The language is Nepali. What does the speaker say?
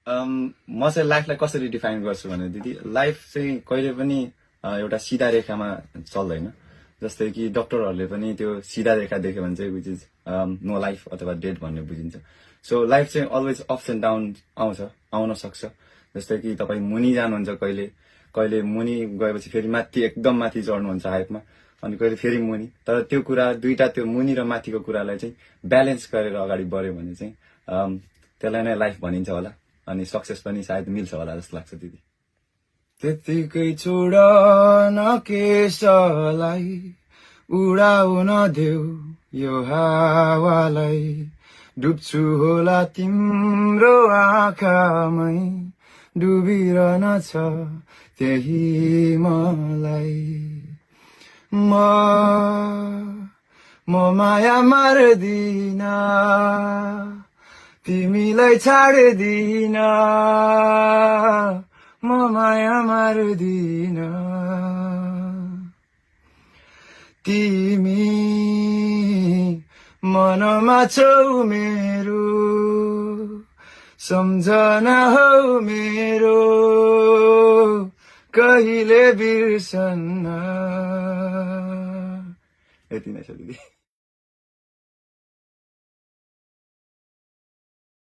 म चाहिँ लाइफलाई कसरी डिफाइन गर्छु भने दिदी लाइफ चाहिँ कहिले पनि एउटा सिधा रेखामा चल्दैन। जस्तै कि डक्टरहरूले पनि त्यो सिधा रेखा देख्यो भने चाहिँ विच इज नो लाइफ अथवा डेड भन्ने बुझिन्छ। सो लाइफ चाहिँ अलवेज अप्स एन्ड डाउन आउन सक्छ। जस्तै कि तपाईँ मुनि जानुहुन्छ कहिले कहिले मुनि गएपछि फेरि माथि एकदम माथि चढ्नुहुन्छ हाइटमा, अनि कहिले फेरि मुनि। तर त्यो कुरा दुईटा त्यो मुनि र माथिको कुरालाई चाहिँ ब्यालेन्स गरेर अगाडि बढ्यो भने चाहिँ त्यसलाई नै लाइफ भनिन्छ होला, अनि सक्सेस पनि सायद मिल्छ होला जस्तो लाग्छ दिदी। त्यतिकै छोड न केशलाई उडाउन देऊ यो हावालाई, डुब्छु होला तिम्रो आँखामै डुबिरहन छ त्यही मलाई। म माया मार्दिन तिमीलाई छाड्दिन, म माया मार्दिन तिमी मनमा छौ मेरो, सम्झना हौ मेरो कहिले बिर्सन्न। यति नै छ दिदी।